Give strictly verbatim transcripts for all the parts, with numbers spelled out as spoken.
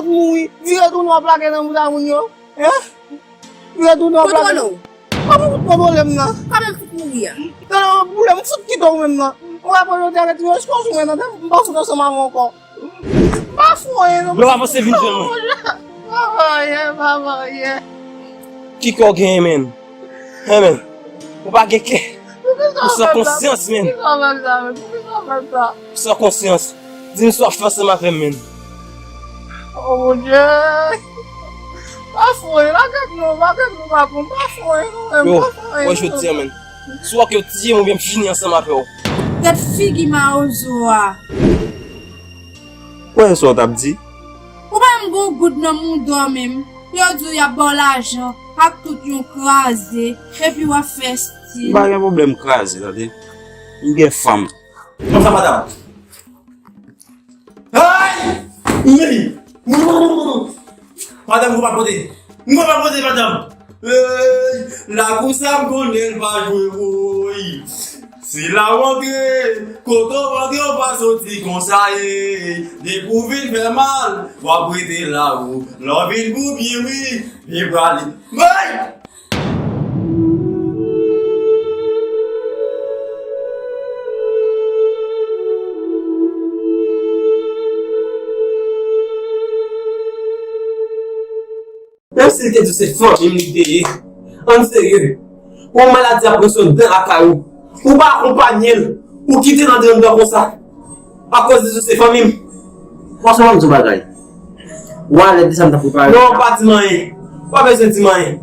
Mouri, vire tounen w ap lage nan bouda moun yo. Hein? Vire tounen w ap lage. Kontwole w. Kòman w fout kontwole m nan? Kòman m fout mouri a? Nan pwoblèm, m fout kite w menm nan. Ou wè pou yo te arete yo, èske w sou mwen nan, m pa fout ansanm avè w ankò. M pa fè w anyen non. Lè w avanse vin jwenn mwen. Pa fè w anyen, pa fè w anyen. Ki kè w genyen, menn? Hein, menn? Ou pa gen kè. Ou san konsyans, menn. Ou san konsyans. Di m sa w ap fè ansanm avè m, menn. Oh, Bondye. Pa fè w anyen, lage m non, lage m non, pa fè w anyen non, menn, pa fè w anyen non. Yo, wè jodi a, menn. Swa ke w tiye m oubyen m fini ansanm avè w. Tèt figi mawozo a. Wè sa w t ap di? Ou pa menm gon goud nan mouda w menm. Yo di w y ap ba w lajan ak tout yon kraze, epi w ap fè stil. M pa gen pwoblèm kraze, tande. M gen fanm. Konsa, madanm. Ay! Meri! Madanm, ou pa pote. M pa pote, madanm. Ey, lakou sa m konnen l pa jwe woy. Se la w antre, kote w antre w pa soti konsa ye. Depi w vin fè mal, w ap rete la ou. Lè w vin pou byen wi, vin prale. Bay! Menm si l te di w se fanmi m li te ye, ann serye, yon maladi ap pran swen dan lakay ou, ou pa akonpanye l, ou kite l antre anndan konsa, akoz li di w se fanmi m. Franchman, m di w bagay, ou alèz de sa m t ap prepare. Non, pa di m anyen, ou pa bezwen di m anyen.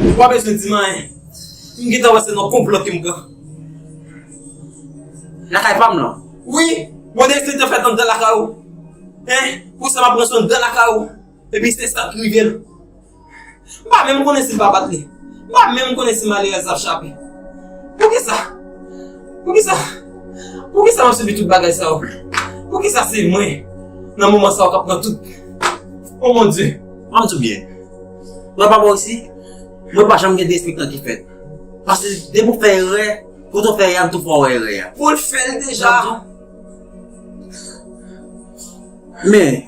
Ou pa bezwen di m anyen. M gentan wè se nan konplo ke m pran. Lakay pa m lan. Wi, mwen deside fèt anndan lakay ou. Hein? Pou sa m ap pran swen anndan lakay ou. Epi se sa k rive l. M pa menm konnen si l va bat li. M pa menm konnen si malerèz la ap chape. Poukisa? Poukisa? Poukisa m ap sibi tout bagay sa yo? Poukisa se mwen nan moman sa yo k ap pran tout? Oh mon Dieu! An m di w byen. Mwen pa bò isi, mwen pa janm gen derespektan ki fèt. Paske depi w fè erè, kote w fè erè a, m tou fè w wè erè a. Pou l fè l deja. Men,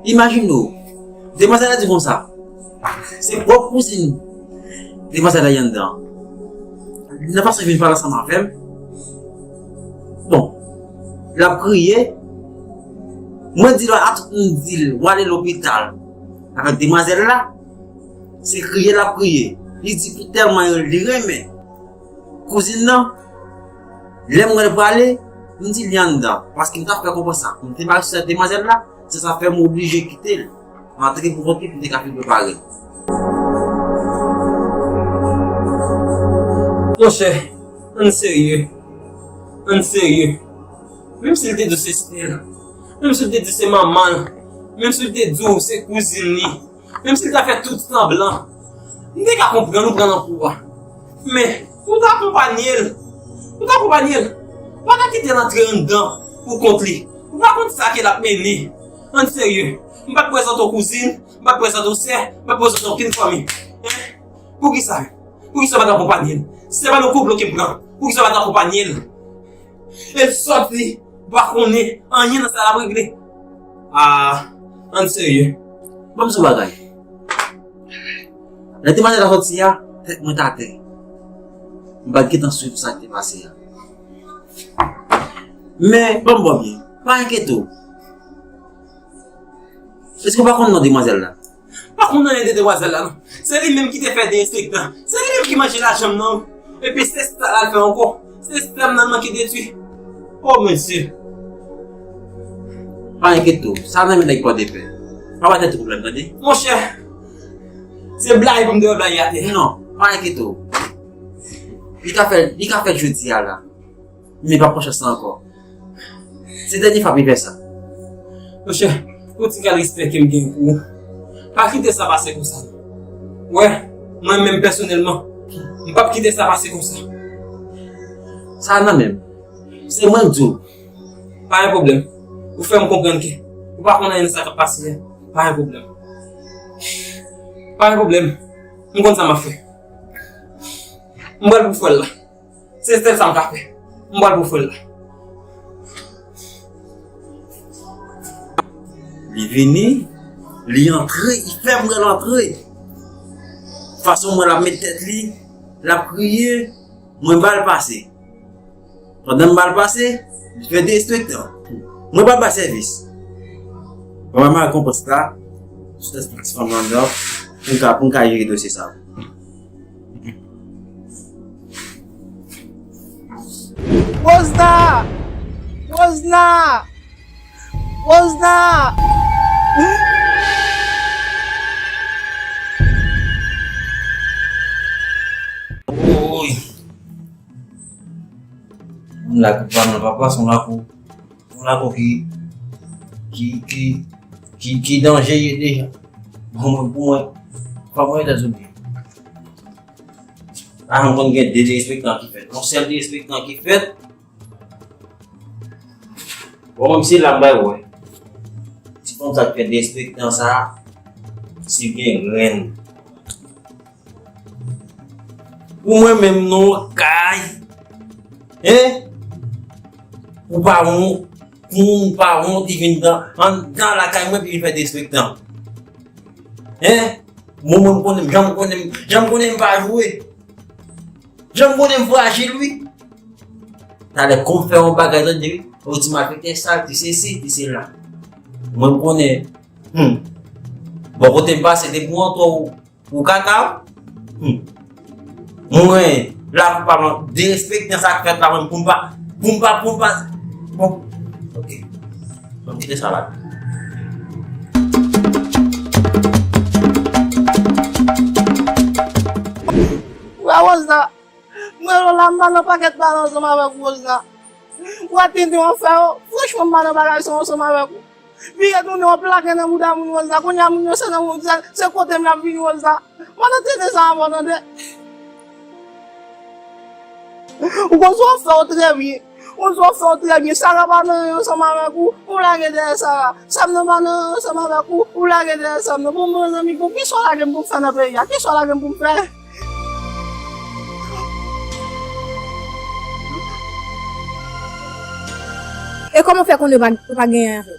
imajine w, demwazèl la di konsa, se pwòp kouzin demwazèl la ye anndan. Nan fason l vin pale ansanm avè m, bon, l ap kriye. Mwen di l, a tout moun di l, w ale lopital avèk demwazèl la, se kriye l ap kriye. Li di pou tèlman li renmen kouzin nan, lè m wè l prale, m di li anndan, paske m t ap fè konprann sa. M te mare sou tèt demwazèl la, se sa fè m oblije kite l. M antre pou kont li pou m te ka fin prepare l. Monchè, ann serye. Ann serye. Menm si l te di w se sè l, menm si l te di w se manman l, menm si l te di w se kouzin li, menm si l ta fè tout sanblan, m te ka konprann ou pran nan kou a. Men, ou ta akonpanye l. Ou ta akonpanye l. Ou pa ta kite l antre anndan pou kont li. Ou pa konn sa ke l ap mennen. Ann serye. M pa t prezante w kouzin, m pa t prezante w sè, m pa t prezante w okenn fanmi. Hein? Poukisa? Poukisa w pa t akonpanye l? Si se pa nan konplo ke m pran, poukisa w pa t akonpanye l? E l sòti, pa konnen anyen nan sa l ap regle. Ah, ann serye. Ban m di w bagay. Lè demwazèl la sòti a, tèt mwen t atè. M pa t gentan swiv sa k te pase a. Men, ban m ba w byen. Pa enkyete w. Èske w pa konn non demwazèl la? Pa konn anyen de demwazèl la, non. Se li menm ki te fè derespektan. Se li menm ki manje lajan m nan. Epi se sa l al fè ankò. Se sè m nan nan ki detwi. Oh, mesye. Pa enkyete w. Sa nan men nèg Pòdepè. Pa ba tèt ou pwoblèm, tande? Monchè, se blayi pou m te wè blayi atè. Non, pa enkyete w. Li ka fè, li ka fè jodi a la. Men pa pran chans la ankò. Se dènye fwa pou li fè sa. Monchè, yon ti kal respè ke m gen pou ou. Pa kite sa pase konsa, non. Wè, mwen menm pèsonèlman, m p ap kite sa pase konsa. Sa nan men m. Se mwen k di w. Pa gen pwoblèm. Ou fè m konprann ke ou pa konn anyen nan sa k ap pase a. Pa gen pwoblèm. Pa gen pwoblèm. M konn sa m ap fè. M pral pou frè l la. Se sèl sa m ka fè. M pral pou frè l la. Li vini, li antre, li fè m wè l antre. Fason mwen l ap met tèt li, l ap kriye, mwen ba l pase. Pandan m ba l pase, li fè derespektan. Mwen pa ba sèvis. Mwen ba rekonpans la, sou tèt ti fanm lan nan, pou m ka, pou m ka jere dosye sa. Rosna! Rosna! Rosna! Woy! Yon lakou pa nan papa, se yon lakou, yon lakou ki, ki, ki, ki, ki danje ye deja. Bon, mwen, pou mwen, pa mwen Etazini. A, m konn gen de derespektan ki fèt. Yon sèl derespektan ki fèt. Bon, menm si la m bay wè. Ti fanm sa k fè derespektan sa, si gen grenn. Pou mwen menm non, kay. Hein? Ou pa wont, pou moun pa wont, li vin dan, anndan lakay mwen, pou vin fè derespektan. Hein? Mwen, mwen, m konnen m, jan m konnen m, jan m konnen m pa jwe. Jan m konnen m frajil, wi. Talè, kon m fè yon bagay, tande, wi. Ou di malfektè sal, ti sesi, ti sela. Mwen, m konnen. Hmm. Bò kote m pase, depi w antre w, ou kaka, wi. Hmm. Mwen, la, pou pa mwen, derespektan sa k fèt la, mwen, pou m pa, pou m pa, pou m pa, bon, ok. Bon, kite sa la. Wè, Rosna, mwen la, m pa nan pakèt pale ansanm avèk ou, Rosna. Wè, tenten w ap fè yo, franchman, m pa nan bagay sa ansanm avèk ou. Vire tounen w ap lage nan bouda moun, Rosna. Kounye a moun yo se nan moun, se, se kote m y ap vini, Rosna. Mwen nan tenten sa avè w, tande. Ou konn sa w ap fè yo trè byen. Ou konn sa w ap fè yo trè byen. Sara pa nan ansanm avèk ou, ou lage dèyè Sara. Sam nan pa nan ansanm avèk ou, ou lage dèyè Sam nan. Bon, mezanmi, bon, kisa w lage m pou m fè nan peyi a? Kisa w lage m pou m fè? E kòman w fè konnen w pa, w pa gen anyen avè l?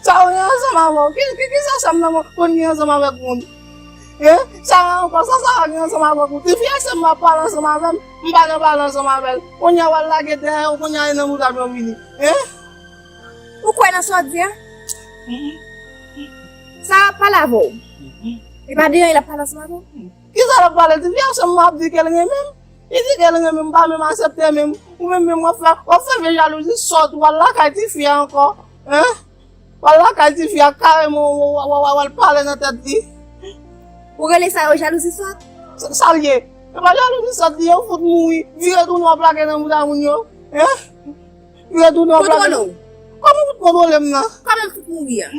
Sa ou gen ansanm avè w? Ki, ki, ki sa Sam nan konn gen ansanm avèk moun? Hein? Sa ankò, sa Sara gen ansanm avèk ou? Ti fi a se m ap pale ansanm avè l, m pa gen pale ansanm avè l. Kounye a w al lage dèyè yo, kounye a e nan bouda m yo vini. Hein? Ou kwè nan sa w di a? Sara ap pale avè w. E pa de anyen l ap pale ansanm avè w. Kisa l ap pale? Ti fi a se m ap di ke l renmen m. Li di ke l renmen m, pa menm aksepte menm. Ou menm, menm w ap fè, w ap fè vye jalouzi sòt, w al lakay ti fi a ankò. Hein? W al lakay ti fi a kareman, w, w, w, w, w al pale nan tèt li. Ou rele sa yo jalouzi sòt? Sa, sa l ye. E pa jalouzi sòt li ye, ou fout mouri. Vire tounen w ap lage nan bouda moun yo. Hein? Vire tounen w ap lage. Kontwole w. Kòman w fout kontwole m nan? Kòman m fout mouri a?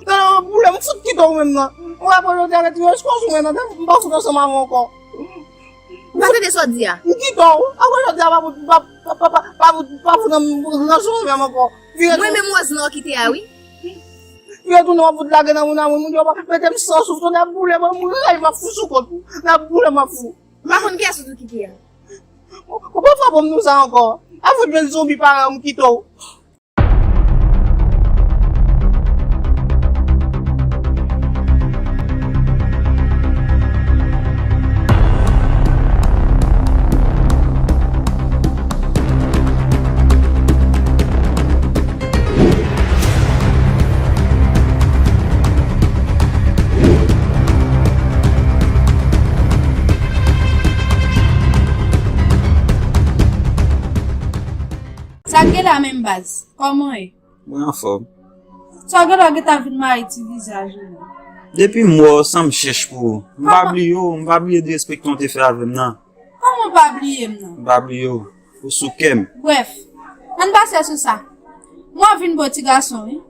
Nan, nan, boule, m fout kite w menm nan. Ou wè, pou jodi a, retire eskòs ou menm nan, m pa fout ansanm avè w ankò. M pa tande sa w di a. M kite w. Apre jodi a, pa fout, pa, pa, pa, pa, pa fout, pa fout nan ranson avè m ankò. Vire tou. Mwen menm Rosna w kite a, wi. Vire tounen w ap fout lage nan moun a moun, moun yo pa mete m san souf, tonè ap boule, mwen, m ray, m ap fou sou kont ou. N ap boule, m ap fou. M pa konn kiyès ou tou kite a. Ou pa frape m nou sa ankò. A fout jwenn zonbi parèy ou m kite w. Sa k gen la menm baz? Kòman w ye? Mwen anfòm. Sa w genlè gentan vin mayi ti vizaj ou la? Depi m wè w, san m chèch pou ou. M pa bliye w, m pa bliye derespektan w te fè avè m nan. Kòman w pa bliye m nan? M pa bliye w. Ou sou kè m. Brèf, ann pase sou sa. Mwen vin bo ti gason, wi.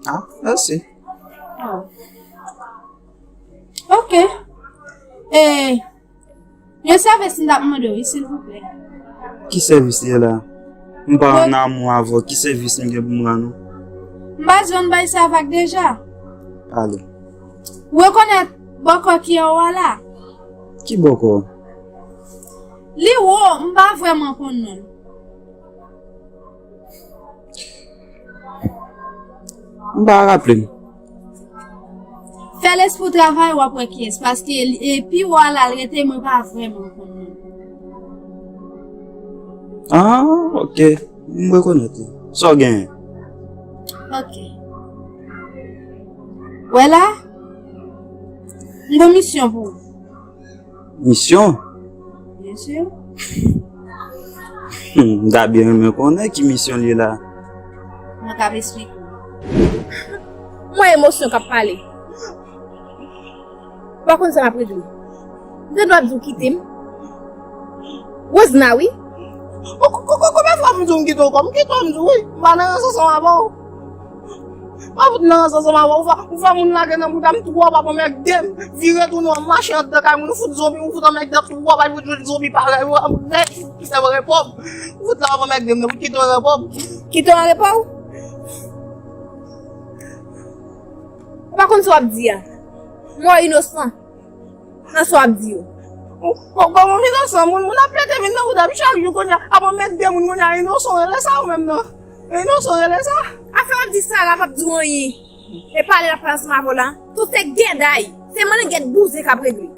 Ah, mèsi. Oh. Ok. E, yon sèvis m t ap mande w, wi, silvouplè. Ki sèvis li ye la? M pa ann amou avè w, ki sèvis m gen pou m rann ou? M pa jwenn bay sa avèk deja. Ale. Ou rekonèt bòkò ki anwo a la? Ki bòkò? Li wo, m pa vrèman konn non l. M pa raple m. Fè lespri w travay, w ap wè kiyès, paske li- e pi wo a la l rete, mwen pa vrèman konn non l. Ah, ok. M rekonèt li. Sa w genyen? Ok. Wè la, m gon misyon pou ou. Misyon? Byen si. Hmm, m ta byen renmen konnen ki misyon l ye la. Mwen k ap esplike w. Mwen emosyon k ap pale. Ou pa konn sa m ap regle. M te dwe ap di w kite m. Wozna, wi. Ko- ko- ko- Konbyen fwa m di w m kite w ankò? M kite w, m di w wi. M pa nan rans ansanm avè w. M pa fout nan rans ansanm avè w. Ou fè, ou fè moun lage nan bouda m, twò pa pran mègde m. Vire tounen w ap mache anndan kay moun, ou fout zonbi, ou fout anmègde twò, pa fout jwenn zonbi parèy ou. Ap rèd, kite m repo m. Ou fout la pa pran mègde m, non, ou kite w repo m. Kite w repo w? Ou pa konn sa w ap di a. Mwen inosan. Nan sa w ap di yo. Kò- Kòman m inosan? Moun, moun ap plede vin nan bouda m chak jou kounye a. Ap anmègde moun kounye a, inosan w rele sa ou menm nan? Inosan w rele sa? Afè w ap di Sara p ap di w anyen. E pale l ap pale ansanm avè w la. Tout se gèday. Se manniget bouzen k ap regle.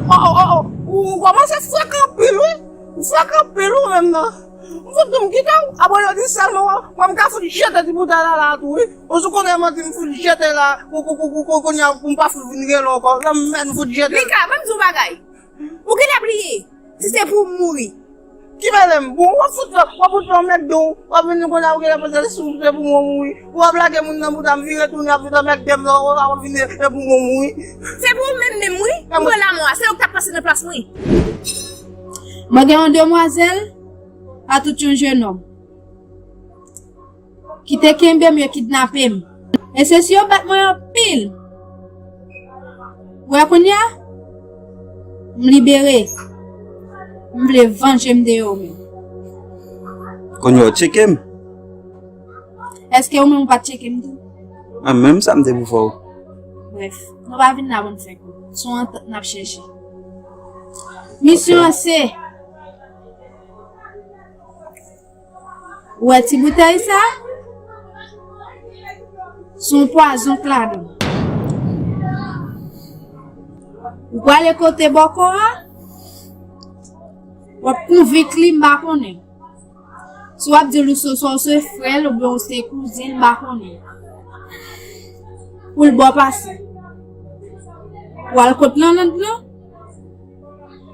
Oh, oh, oh, oh. Ou, ou kòmanse frèk anpil, wi. Ou frèk anpil, ou menm nan. M fout di w m kite w. Apre yo di sèlman, wè, wè, m ka fout jete ti boutèy la la tou, wi. Ou sou konnen manti m fout jete la. Kou- kou- kou- kou- kou- Kounye a pou m pa fout vin rele w ankò. Lè m mèt m fout jete. Mika, ban m di w bagay. Ou genlè bliye si se pou w mouri. Ki mele m? Bon, w ap fout fè, w ap fout fè anmègde w. W ap vin kounye a ou genlè panse si se pou mwen mouri. W ap lage moun nan bouda m vire tounen ap vin anmègde m nan, w ap vin e pou mwen mouri. Se pou w menm menm wi. Ou pran lanmò a, se ou k t ap pase nan plas mwen. Mwen gen yon demwazèl, pa tout yon jenòm, ki te kenbe m, yo kidnape m. E se si yo bat mwen anpil. Ou wè kounye a? M libere. M vle vanje m de yo menm. Kounye a w tcheke m? Èske ou menm ou pa t tcheke m tou? Mwen menm sa m te pou fè w. Brèf, nou pa vin la pou n fè kou. Se yon antant n ap chèche. Misyon an se Ou wè ti boutèy sa? Se yon pwazon k ladan l. Ou prale kote bòkò a, w ap konvenk li, m pa konnen. Si w ap di l ou se, swa ou se frè l oubyen ou se kouzen l, m pa konnen. Pou l ba w pase. Ou al kot lanland lan,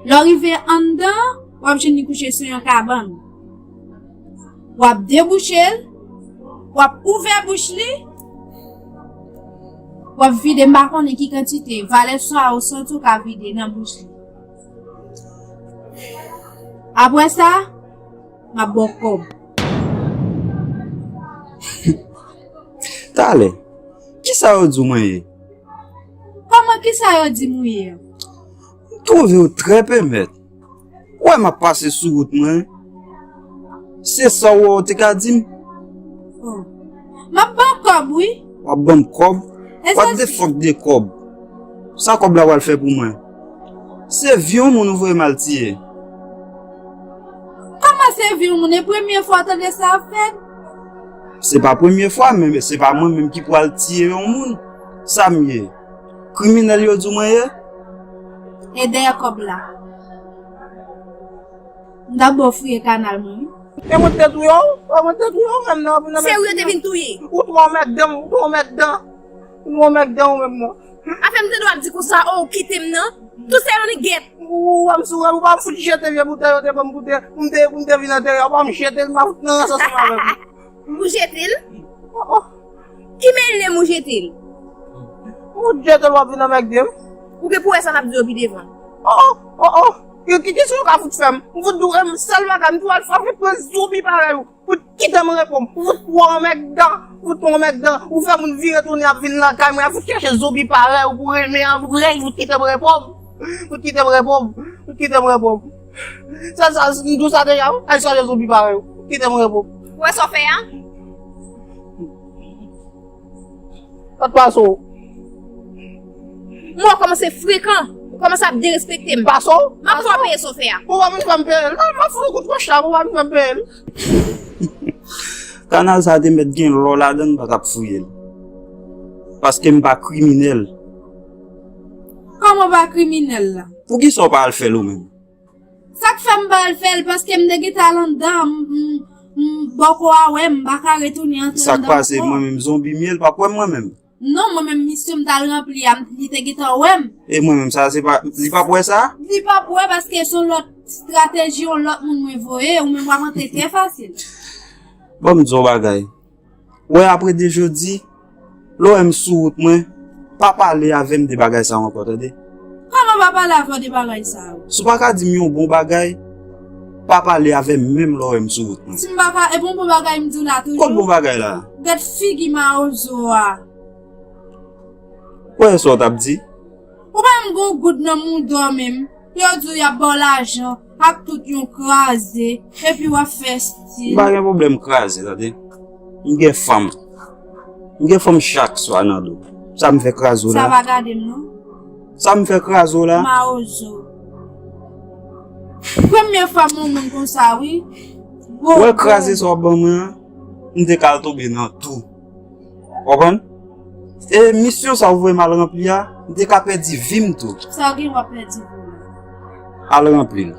lè w rive anndan, w ap jwenn li kouche sou yon kabann. W ap debouche l, w ap ouvè bouch li, w ap vide, m pa konnen ki kantite, valè sa ou santi w ka vide nan bouch li. Apre sa, m ap ba w kòb. Talè, kisa yo di w mwen ye? Kòman kisa yo di m ou ye a? M twouve w trè pèmèt. Ou wè m ap pase sou wout mwen. Se sa w wè w te ka di m. Oh. M ap ba w kòb, wi. W ap ban m kòb? What the fuck de kòb? Sa kòb la pral fè pou mwen? Se vi yon moun ou voye m al tiye. Kòman se vi yon moun? E premye fwa w tande sa ap fèt? Se pa premye fwa, men se pa mwen menm ki pral tiye yon moun. Sa m ye? Kriminèl yo di w mwen ye? E dèyè kòb la. M t ap ba w fouye kanal mwen, wi. E mwen te touye w? E mwen te touye w menm nan? Se ou yo te vin touye? Ou twò anmègdan, ou twò anmègdan. Ou twò anmègdan ou menm nan. Afè m te dwe ap di konsa, o, ou kite m nan. Tout se yon ligèt. Ou wè m sou rèl, ou pa m fout jete vye boutèy yo te ban m pou te, pou m te, pou m te vin antere, ou pa m jete l, m pa fout nan rans ansanm avèk ou. Ou jete l? Oh, oh. Ki mele m ou jete l? Ou jete l, w ap vin anmègde m. Ou gen pou wè sa n ap di yo pi devan. Oh, oh, oh, oh. Ki, ki, kisa w ka fout fè m? M fout di w, e m sèl bagay, m tou al frape pran zonbi parèy ou. Fout kite m repo m. Ou fout twò anmègdan. Ou fout twò anmègdan. Ou fè moun vire tounen ap vin lakay mwen, ap fout chèche zonbi parèy ou pou renmen an, pou rèy, fout kite m repo m. Fout kite m repo m. Fout kite m repo m. Sa, sa, m di w sa deja, wi. Al chache zonbi parèy ou. Kite m repo m. Ou wè sa w fè a? Sa t pase w? Mwen kòmanse frekan. Kòmanse ap derespekte m. Pase w? M ap fè w peye sa w fè a. Ou pa vin fè m peye l. Nan, m ap fout ou kout wòch la, ou pa vin fè m peye l. Kanal sa te mèt gen lò ladan l, m pa t ap fouye l. Paske m pa kriminèl. Kòman w pa kriminèl la? Poukisa w pa al fè l ou menm? Sa k fè m pa al fè l, paske m te gentan al anndan, m, m, m, bòkò a wè m, m pa ka retounen antre anndan ankò. Sa k pase, mwen menm zonbi m ye, l p ap wè m mwen menm? Non, mwen menm misyon m t al ranpli a, m, li te gentan wè m. E mwen menm, sa se pa, li p ap wè sa? Li p ap wè paske se yon lòt estrateji, yon lòt moun mwen voye, ou menm w ap antre trè fasil. Ban m di w yon bagay. Wè, apre de jodi, lè w wè m sou wout mwen, pa pale avè m de bagay sa yo ankò, tande? Kòman pa pale avè w de bagay sa yo? Si w pa ka di m yon bon bagay, pa pale avè m menm lè w wè m sou wout mwen. Si m pa ka, e bon, bon bagay m di w la toujou. Kot bon bagay la? Gad figi mawozo a. Wè sa w t ap di? Ou pa menm gon goud nan mouda w menm. Yo di w y ap ba w lajan ak tout yon kraze, epi w ap fè estil. M pa gen pwoblèm kraze, tande. M gen fanm. M gen fanm chak swa nan do. Sa m fè kraze w la? Sa pa gade m non. Sa m fè kraze w la? Mawozo. Premye fwa m wè yon moun konsa wi. Wè kraze sa w ap ban mwen an, m te ka al tonbe nan tou. Konprann? E misyon sa w voye m al ranpli a, m te ka pèdi vi m tou. Sa w gen w ap pèdi pou mwen. Al ranpli l.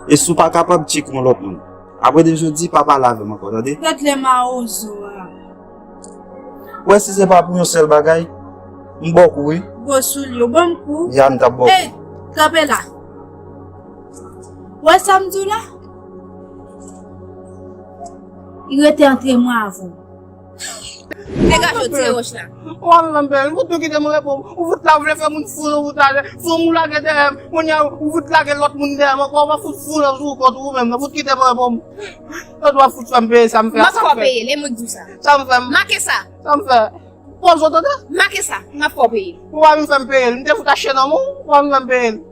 E si w pa kapab, tcheke yon lòt moun. Apre de jodi, pa pale avè m ankò, tande? Gad lè mawozo a. Wè, si se pa pou yon sèl bagay, m ba w kou, wi. Gwo soulye, w ban m kou. Ya, m t ap ba w kou. Ey, kanpe la. Wè sa m di w la? Li rete antre mwen avè w. Degaje w, tire wòch la. Ou pa vle fè m peye l, ou fout kite m repo m. Ou fout la, ou vle fè moun fou, ou fout la, fanm ou lage dèyè m. Kounye a, ou fout lage lòt moun dèyè m ankò, ou pa fout fou nan sou kont ou menm, non, fout kite m repo m. Lòt ou ap fout fè m peye sa m fè a, sa m fè. M ap fè w peye l, e mwen k di w sa. Sa m fè m. Make sa. Sa m fè. Poze w tande. Make sa, m ap fè w peye l. Ou pa vin fè m peye l, m te fout achte nan men w, ou pa vin fè m peye l.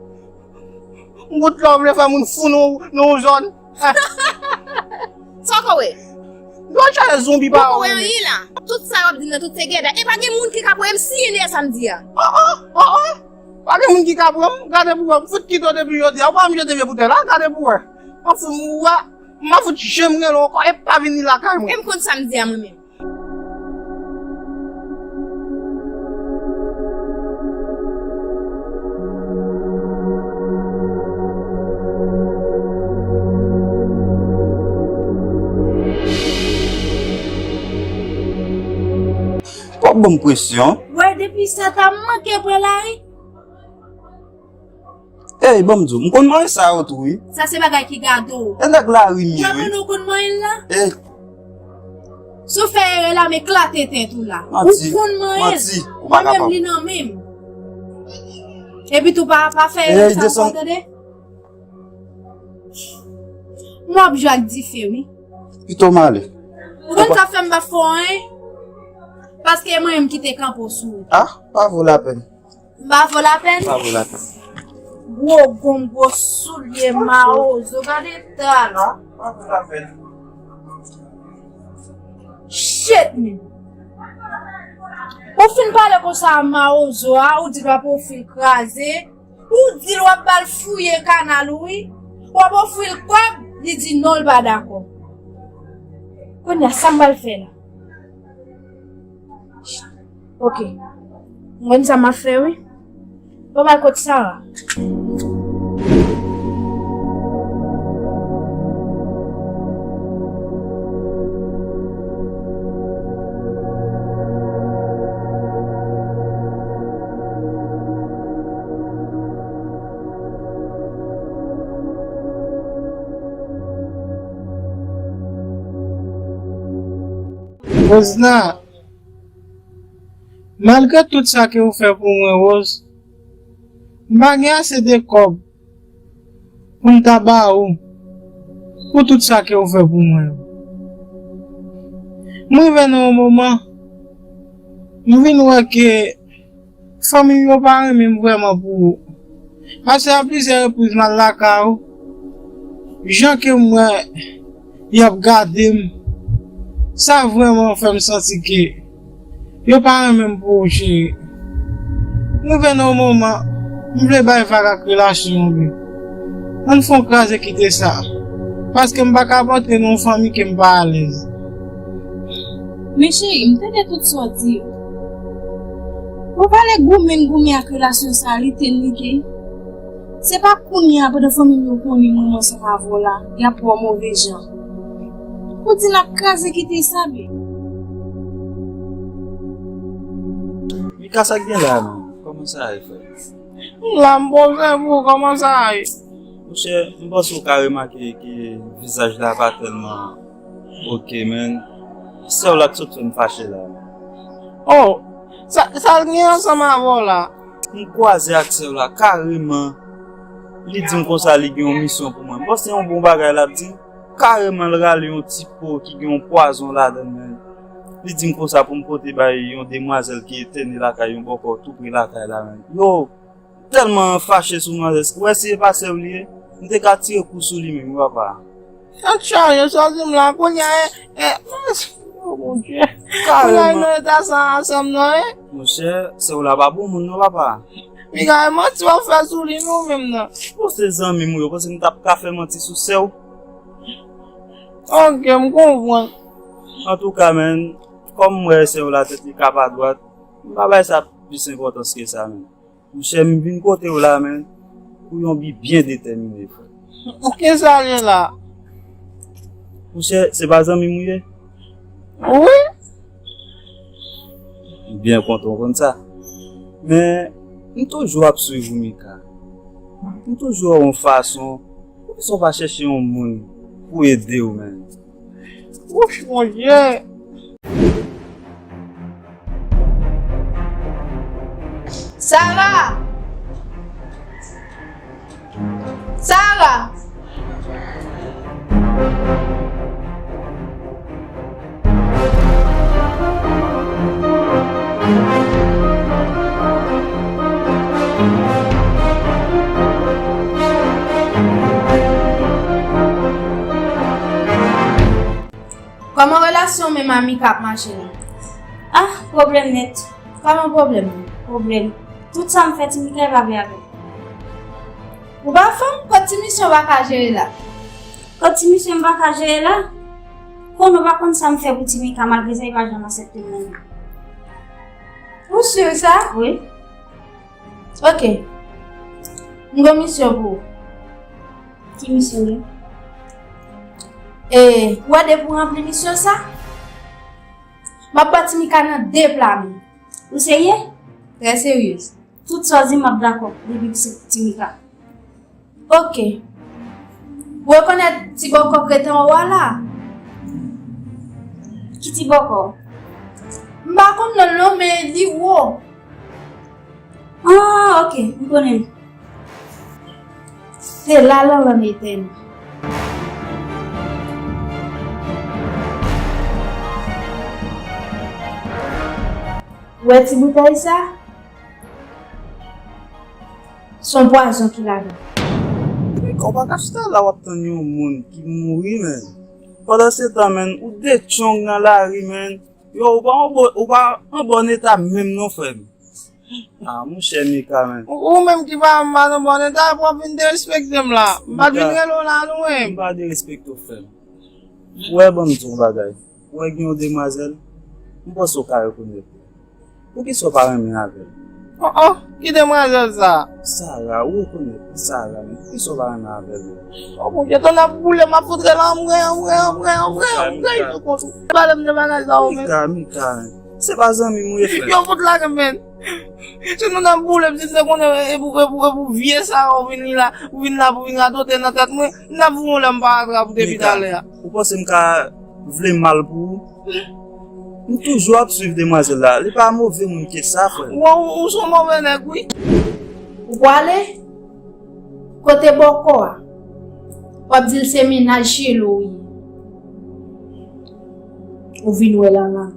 M fout la, ou vle fè moun fou nan, nan yon zòn. Sa w ka wè? Yon chale zonbi pa wè anyen la. Tout sa w ap di m nan, tout se gèda. E pa gen moun ki ka pran m siyen dèyè sa m di a. Oh, oh, oh, oh. Pa gen moun ki ka pran m. Gade pou wè. M fout kite w depi jodi a. Ou pa janm jete pye pou tè la. Gade pou wè. M ap fout, m ap fout janm rele w ankò. E pa vini lakay mwen. E m konn sa m di a mwen menm. W ap ban m presyon. Wè, depi sa ta manke pran lari. Ey, ban m di w, m konn manyen sa yo tou, wi. Sa se bagay ki gade w. E nèg lari m ye, wi. Ou konn manyen l la? Ey. Si w fè erè la, m eklate tèt ou la. Ou konn manyen l. Manti, ou pa kapab. Mwen menm, li nan men m. Epi tou pa, pa fè erè sa ankò, tande? M ap jwe ak dife, wi. Pito m ale. Ou konn sa fè m pa fè w anyen? Paske e mwen menm ki te kanpe w sou wout. Ah, pa vo lapèn. M pa vo lapèn? Pa vo lapèn. Gwo gonm, gwo soulye, mawozo, gade eta l. Pa vo lapèn. Shit, men. Ou fin pale konsa a mawozo a, ou di l w ap ofri l kraze. Ou di l w ap ba l fouye kanal ou, wi. W ap ofri l kòb, li di non, l pa dakò. Kounye a, sa m pral fè la? Ok. Mwen konn sa m ap fè, wi. Ban m al kot Sara. Rosna, malgre tout sa ke ou fè pou mwen, Rose, m pa gen ase de kòb pou m ta ba ou pou tout sa ke ou fè pou mwen yo. M rive nan yon moman, m vin wè ke fanmi m yo pa renmen m vrèman pou ou. Paske a plizyè repriz m al lakay ou, jan ke m wè y ap gade m, sa vrèman fè m santi ke yo pa renmen m pou ou, cheri. M rive nan yon moman, M vle bay vag ak relasyon an, wi. Ann fè yon kraze kite sa. Paske m pa ka antre nan yon fanmi ke m pa alèz. Men cheri, m tande tout sa w di yo. Ou pale goumen, goumen ak relasyon sa, li te, li te. Se pa kounye a, pandan fanmi m yo konnen mwen, mwen ansanm avè w la, y ap wè w move jan. Ou di n ap kraze kite sa, byen. Mika, sa k gen la menm? Kòman sa ye, frè? M la, m poze pou ou, kòman sa ye? Monchè, m panse w ka remake ke vizaj la pa tèlman oke, men sè w la k sot fè m fache la. Oh, sa, sa l gen ansanm avè w la? M kwaze ak sè w la kareman. Li di m konsa li gen yon misyon pou mwen. M panse se yon bon bagay l ap di. Kareman, l rale yon ti po ki gen yon pwazon ladan l, men. Li di m konsa pou m pote bay yon demwazèl ki entène lakay yon bòkò tou pre lakay la, men. Yo, tèlman fache sou manzè. Ou wè si e pa sè w li ye, m te ka tire kou sou li menm, wi, papa. Sa chaje, sa di m la, kounye a, e, e, oh, Bondye. Kareman. Kounye a, nou eta sa ansanm, non, e? Monchè, sè w la pa bon moun, non, papa. Mika, e manti w ap fè sou li, non, menm, non. Ou se zanmi m, wi, ou panse m t ap ka fè manti sou sè w? Ok, m konprann. Antouka, menn, kòm m wè sè w la tèt li ka pa dwat, m pa bay sa plis enpòtans ke sa, menn. Monchè, m vin kote w la, menn, pou yon bi byen detèmine, frè. Kisa l ye la? Monchè, se pa zanmi m ou ye? Wi. M byen kontan w konn sa. Men, m toujou ap swiv ou, Mika. M toujou wè yon fason, poukisa w pa chèche yon moun pou ede w, menn? Wouch, Bondye! Sara! Sara! Kòman relasyon w menm a Mika ap mache la? Ah, pwoblèm nèt. Kòman pwoblèm? Pwoblèm. Tout sa m fè Ti Mika e pa vle avè m. Ou pa fanm, kot ti misyon w pa ka jere la? Kot ti misyon m pa ka jere la? Konnen w pa konn sa m fè pou Ti Mika, malgre sa, li pa janm aksepte m nan. Ou si sa? Wi. Ok. M gen misyon pou ou. Ki misyon li? E, ou wè depi w ranpli misyon sa, m ap ba Ti Mika nan de pla men. Ou serye? Trè serye. Tout sa w di m ap dakò, depi se Ti Mika. Ok. Ou rekonèt ti bòkò k rete anwo a la? Ki ti bòkò? M pa konn non l non, men li wo. Ah, ok, m konnen l. Se la Lanlann etène. Ou wè ti boutèy sa? Se yon pwazon ki ladan. Mika, ou pa ka chita la w ap tann yon moun ki mouri, menn. Pandansetan, menn, ou de tchong nan lari, menn. Yo, ou pa an bò-, ou pa an bòn eta menm non, frè m. Ah, monchè Mika, menn. Ou, ou menm ki pa, m pa nan bòn eta, epi w ap vin derespekte m la. M pa t vin rele w la non, menn. M pa derespekte w, frè m. Ou wè, ban m di w yon bagay. Ou wè gen yon demwazèl, m panse w ka rekonèt li. Poukisa w pa renmen avè l? Oh, oh, ki demwazèl sa? Sara, ou rekonèt li, Sara, men poukisa w pa renmen avè l? Oh, Bondye, tonnè boule, m ap fout rele anmwey, anmwey, anmwey, anmwey, anmwey, sou kont ou. Pale m de bagay sa yo, men. Mika, Mika, se pa zanmi m ou ye, frè. Yo fout lage m, men. Si nou nan boule, si m te konnen, e pou, e pou, e pou vye sa, ou vin la, ou vin la, pou vin radote nan tèt mwen, m t ap voye yon lè m pa ratra pou depi talè a. Ou panse m ka vle mal pou ou? M toujou ap swiv demwazèl la. Li pa move moun ke sa, frè. Ou, ou, ou se yon move nèg, wi. Ou prale kote bòkò a. W ap di l se mennaj Chelo ou ye. Ou vin wè Lanlann.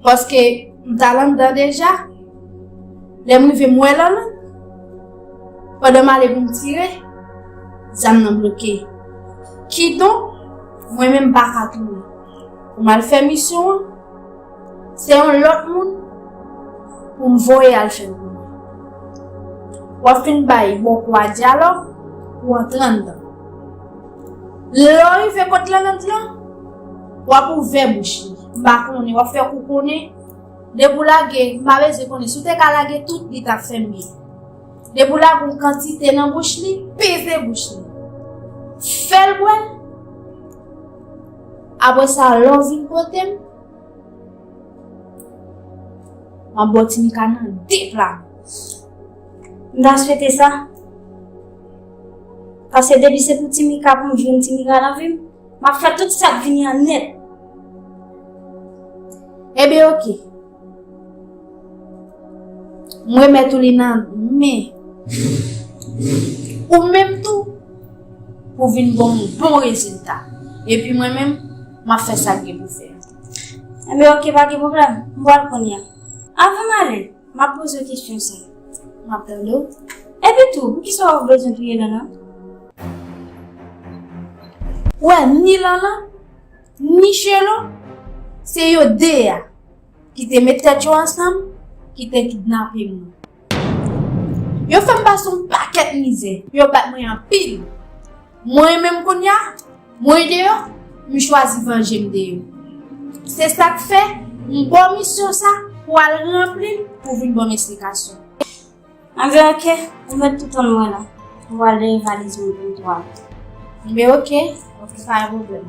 Paske m t al anndan deja. Lè m rive, m wè Lanlann. Pandan m ale pou m tire, zam nan bloke. Kidonk, mwen menm m pa ka tounen. Pou m al fè misyon an, se yon lòt moun pou m voye al fè l pou mwen. W ap fin bay bòkò a dyalòg pou w antre anndan. Lè w rive kot Lanand lan, w ap ouvè bouch li. M pa konnen, w ap fè kou konnen. Depi w lage, m pa bezwen konnen. Si w te ka lage tout, li t ap fèmen. Depi w lage yon kantite nan bouch li, peze bouch li. Fè l bwè. Apre sa, lè w vin kote m, m ap ba w Timika nan de pla. M ta swete sa. Paske depi se pou Timika pou m jwenn Timika nan vi m, m ap fè tout sa k vini an nèt. Ebyen, oke. M remèt ou li nan men ou menm tou pou vin ban m bon rezilta. Epi mwen menm, m ap fè sa k gen pou fè. Enben, oke, pa gen pwoblèm. M pral kounye a. Avan m ale, m ap poze w kesyon sa. M ap tande w. Epi tou, poukisa w bezwen touye Lanand? Ou wè, ni Lanand, ni Chelo, se yo de a ki te met tèt yo ansanm, ki te kidnape m nan. Yo fè m pase yon pakèt mizè, yo bat mwen anpil. Mwen menm kounye a, mwen deyò, m chwazi vanje m de yo. Se sa k fè, m ba w misyon sa pou w al ranpli l pou w vin ban m esplikasyon. Anben, oke, ou mèt tou tann mwen la. M pral dèyè valiz mwen pou m pran. Anben, oke, oke, pa gen pwoblèm.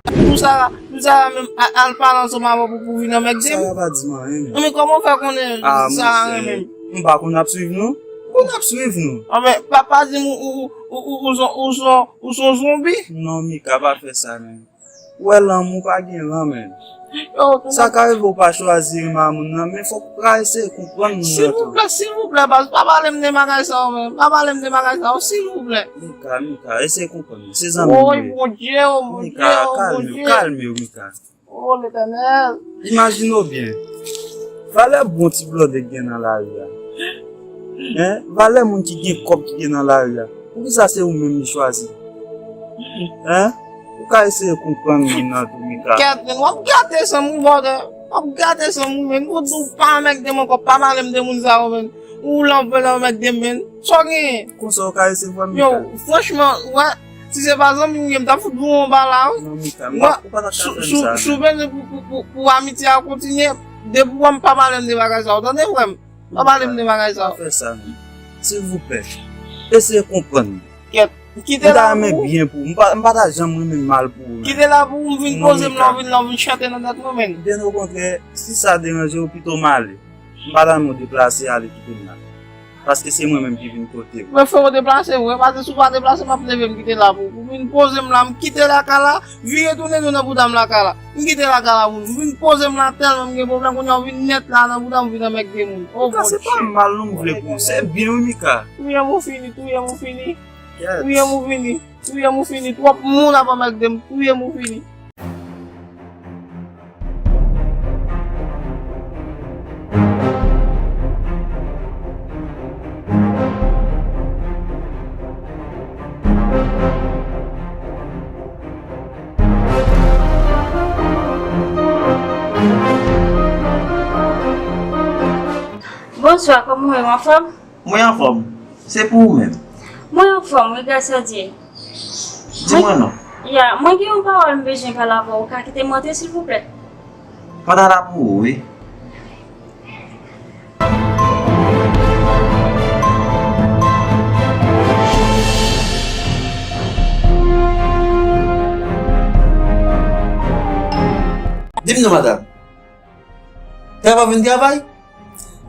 Pou sa, pou sa menm, a- al pale ansanm avè w pou, pou vin anmègde m. Sara pa di m anyen, menm. Men kòman w fè konnen Sara renmen m? M pa konn ap swiv nou. Konn ap swiv nou. Anben, pa, pa di m ou, ou, ou, ou, ou, ou, ou, ou son zonbi? Non, Mika, pa fè sa, menm. Ou wè lanmou pa gen lan, menm. Sa ka rive w pa chwazi renmen a moun nan, men fòk ou ka eseye konprann moun nan tou. Silvouplè, silvouplè, baz, pa pale m de bagay sa yo, menm. Pa pale m de bagay sa yo, silvouplè. Mika, Mika, eseye konprann mwen. Se zanmi m ye. Woy, Bondye, o Bondye, Mika, o Bondye. Kalme w, kalme w, Mika. O Letènèl. Imajine w byen. Valè bon ti blòdè k gen nan lari a. Hein? Valè moun ki gen kòb ki gen nan lari a. Poukisa se ou menm li chwazi? Hein? Ou ka eseye konprann moun nan tou, Mika. Kèt, men w ap gate san m wi, brother. W ap gate san m wi, men m konn di w pa anmègde m ankò, pa pale m de moun sa yo, men. Ou la w vle anmègde m, men. Sa w genyen? Konsa w ka resevwa m, Mika? Yo, franchman, wè, si se pa zanmi w ye, m t ap fout gwo anba la, wi. Non, Mika, m pa, ou pa ta ka fè m sa, non. Sou, sou, sou bezwen pou, pou, pou, pou amitye a kontinye, depi w wè m pa pale m de bagay sa yo, tande, frè m? Pa pale m de bagay sa yo. Pa fè sa, non. Silvouplè, eseye konprann mwen. Kèt, kite la pou ou. M ta renmen byen pou ou. M pa, m pa ta janm renmen mal pou ou, menm. Kite la pou ou, m vin poze m la, w vin la, w vin chante nan tèt mwen, menm. Byen okontrè, si sa deranje w, pito m ale. M pa ta renmen w deplase ale kite m la. Paske se mwen menm ki vin kote w. Men frè, w deplase vre, paske si w pa deplase, m ap leve m kite la pou ou. Ou vin poze m la, m kite lakay la, vire tounen do nan bouda m lakay la. M kite lakay la pou ou. M vin poze m la tèlman m gen pwoblèm, kounye a w vin nèt la nan bouda m, w vin anmègde moun. O Bondye. Mika, se pa mal non m vle pou ou, se byen wi, Mika. Touye m ou fini, touye m ou fini. Kèt. Touye m ou fini, touye m ou fini. Twòp moun ap anmègde m, touye m ou fini. Bonswa, kòman w ye, w anfòm? Mwen anfòm. Se pou ou menm? Mwen anfòm, wi, gras a Dye. Di mwen non. Ya, mwen gen yon pawòl m bezwen pale avè w. Ou ka kite m antre, silvouplè? Mwen ta la pou ou, wi. Di m non, madanm. Travay, vin travay?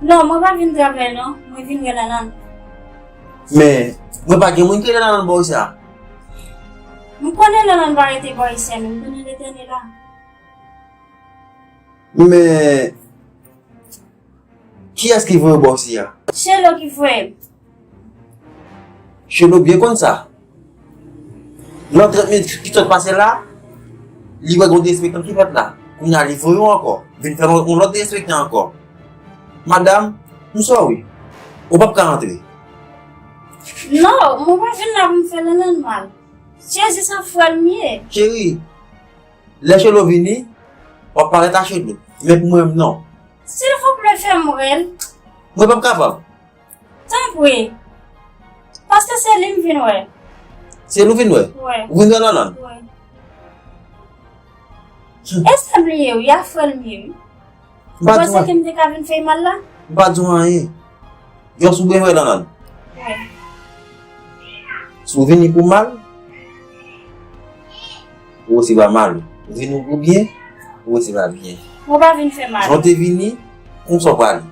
Non, mwen pa vin travay non, mwen vin wè Lanand. Men, mwen pa gen moun ki rele Lanand bò isi a. M konnen Lanand pa rete bò isi a, men m konnen Letènèl la. Men, kiyès ki voye w bò isi a? Chelo ki voye m. Chelo byen konn sa. Nan trant minit ki sot pase la, Li wè gen yon derespektan ki fèt la. Kounye a li voye w ankò. Vin fè yon, yon lòt derespektan ankò. Madanm, m sòri. Ou p ap ka antre. Non, mwen pa vin la pou m fè Lanlann mal. Cheri, se frè l m ye. Cheri, lè Chelo vini, w ap parèt a Chelo. Men pou mwen menm, non. Silvouplè, fè m wè l. Mwen p ap kapab. Tanpri. Paske se li m vin wè. Se li w vin wè? Wi. Ou vin wè Lanlann? Wi. E sè m li ye wi, a frè l m ye wi. M pa di w anyen. Ou panse ke m te ka vin fè l mal la? M pa di w anyen. Jòs ou byen wè Lanlann? Wi. Si w vini pou mal, ou resevwa mal. Ou vini pou byen, ou resevwa byen. Mwen pa vin fè mal. Jan w te vini, konsa w prale.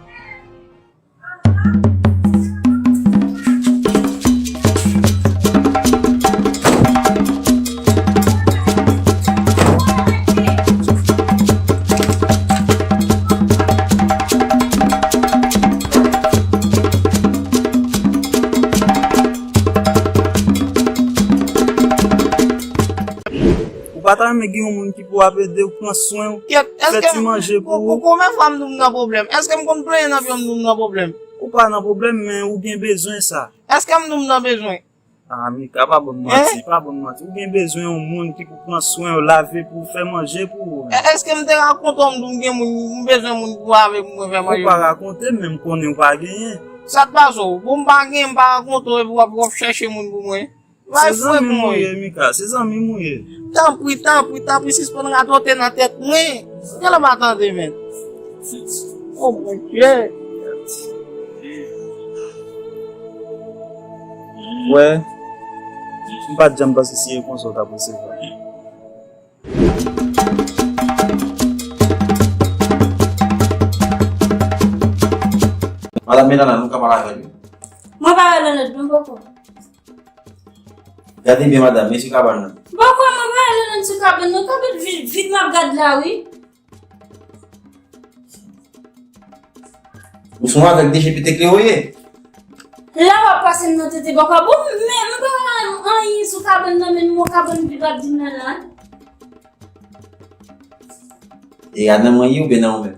Ou pa ta renmen gen yon moun ki pou ap ede w, pran swen w, fè ti manje pou ou? Konbyen fwa m di w m nan pwoblèm? Èske m konn plenyen nan pye w m di w m nan pwoblèm? Ou pa nan pwoblèm, men ou gen bezwen sa. Èske m di w m nan bezwen? Ah, Mika, pa ban m manti, pa ban m manti. Ou gen bezwen yon moun ki pou pran swen w, lave pou ou, fè manje pou ou. Èske m te rakonte w m di w m gen moun, m bezwen moun pou lave pou mwen, fè manje pou mwen? Ou pa rakonte m, men m konnen ou pa genyen. Sa t pase w? Bon, m pa genyen, m pa rakonte w, epi w ap, w ap chèche moun pou mwen. Se zanmi m ou ye, Mika, se zanmi m ou ye. Tanpri, tanpri, tanpri, sispann radote nan tèt mwen. Genlè w pa tande, men. Oh, mon Dieu. Wè, m pa t janm panse se konsa w t ap resevwa. Madanm Melana, nou ka pale avè l wi. Mwen pa wè Lanlann non poko. Gade byen, madanm, men sou kabann nan. Poko, mwen pa wè Lanlann sou kabann nan. Kabann vid, vid m ap gad la wi. Ou se yon avèg de je pete klere w ye. La w ap pase m nan tete bòkò. Bon, men m pa wè anyen sou kabann nan, men yon kabann vid w ap di m nan la. E a nan mwen ye oubyen nan ou menm?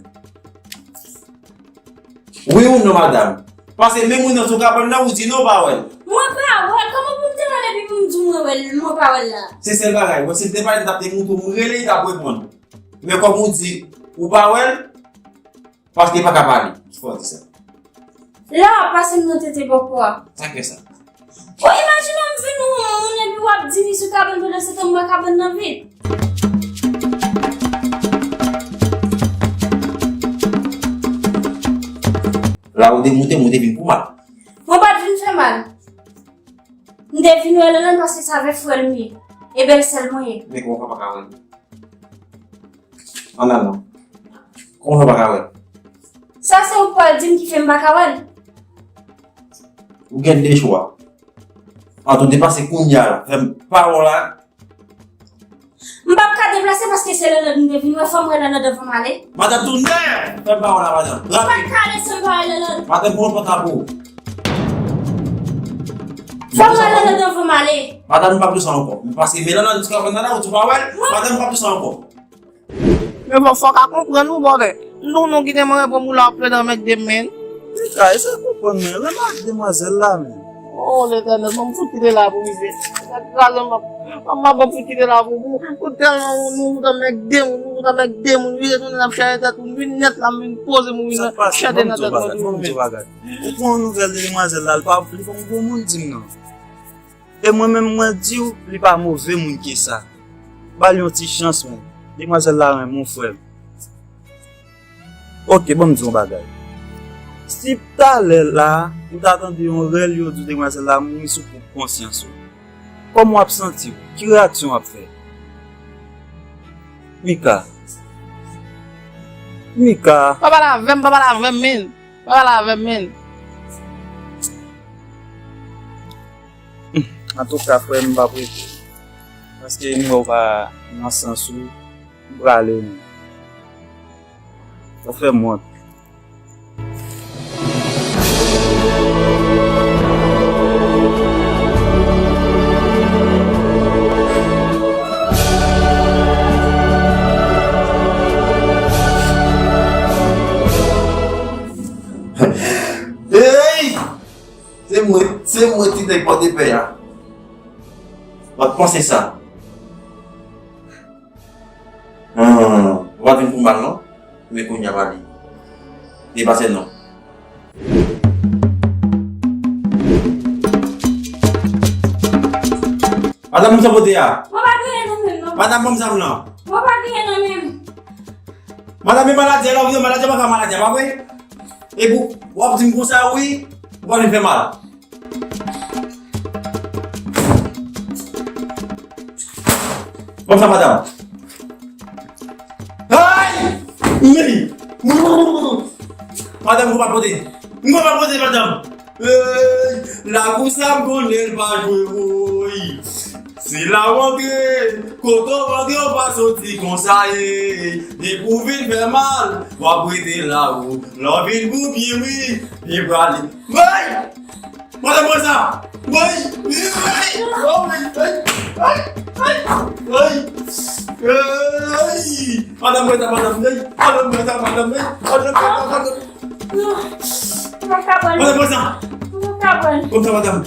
Wi ou non, madanm? Paske menm ou nan sou kabann nan, ou di non, ou pa wè l. Mwen pa wè l. Kòman pou m te wè l epi pou m di w mwen wè l, mwen pa wè l la? Se sèl bagay. Bon, si l te pale, m t ap te montre w, m rele, li t ap reponn. Men kòm ou di, ou pa wè l, paske li pa ka pale. Ki fè w di sa? La w ap pase m nan tete bòkò a. Sa k fè sa? O, imajine w m vin yon moun epi w ap di li sou kabann pandan se tan m wè kabann nan vid. La ou te moute, moute vin pou mal. Mwen pa t vin fè mal. M te vin wè Lanlann paske se avèk frè l m ye. E bèlsè l mwen ye. Men kòman w pa ka wè l? An al non. Kòman w pa ka wè l? Sa se ou k pral di m ki fè m pa ka wè l. Ou gen de chwa. Ant ou depase kounye a la, fè m pa wè w la. M p ap ka deplase paske se Lanlann m te vin wè, fò m wè Lanlann anvan m ale. Madanm, tou nèf! Fè m pa wè w la, madanm. M p ap ka desann pa wè Lanlann. Madanm, pran pòt la pou ou. Fò m wè Lanlann anvan m ale. Madanm, m p ap di sa ankò. Paske men Lanlann di w pa wè l, madanm, m p ap di sa ankò. Men bon, fòk a konprann ou, bòdè. M di w non kite mwen reponn ou la, w ap plede anmègde m, men. Mika, eseye konprann mwen, renmen ak demwazèl la, men. O, Letènèl, ban m fout kite la pou misye. Sa kraze m, ban m, ban m fout kite la pou, pou, pou tèlman nou, nou fout anmègde moun, nou fout anmègde moun, vire tounen n ap chaje tèt moun, vin nèt la, m vin poze m, ou vin chaje nan tèt mwen toujou, men. Ou pran yon nouvèl de demwazèl la, li pa, li pa yon bon moun, di m non. E mwen menm, mwen di w, li pa move moun ke sa. Ba l yon ti chans, men. Demwazèl la renmen w, frè m. Oke, ban m di w yon bagay. Si talè la, ou ta tande yon rèl yo di w demwazèl la mouri sou pwòp konsyans ou, kòman w ap santi w? Ki reyaksyon w ap fè? Mika. Mika. Pa pale avè m, pa pale avè m, men. Pa pale avè m, men. Antouka, frè m, m p ap rete. Paske m wè w pa nan sans ou, m prale, men. Ou fè m wont. Se mwen ki te pòte pè a. W ap panse sa. Hmm, ou pa vin pou mal, non? Men kounye a pale. Depase non. Madanm, sa pote a? Mwen pa genyen nan men m, non. Madanm, ban m zam nan. Mwen pa genyen nan men m. Madanm, e maladi a, lè w vin maladi a, pa ka maladi a, pa vre? Epi w ap di m konsa, wi, ou pa vin fè mal. Ban m sa, madanm. Ay! Meri! Madanm, ou pa pote. Ou pa pote, madanm. Ey, lakou sa m konnen l pa jwe woy. Se la w antre, kote w antre w pa soti konsa ye. Depi w vin fè mal, w ap rete la ou. Lè w vin pou byen wi, byen prale. Woy! Madanm mwen sa! Woy! Woy! Woy! Woy! Woy! Woy! Woy! Madanm mwen sa, madanm, woy! Madanm mwen sa, madanm, woy! Madanm mwen sa, madanm! Non. Mwen pa ka pran. Madanm mwen sa! Mwen pa ka pran. Kòm sa, madanm.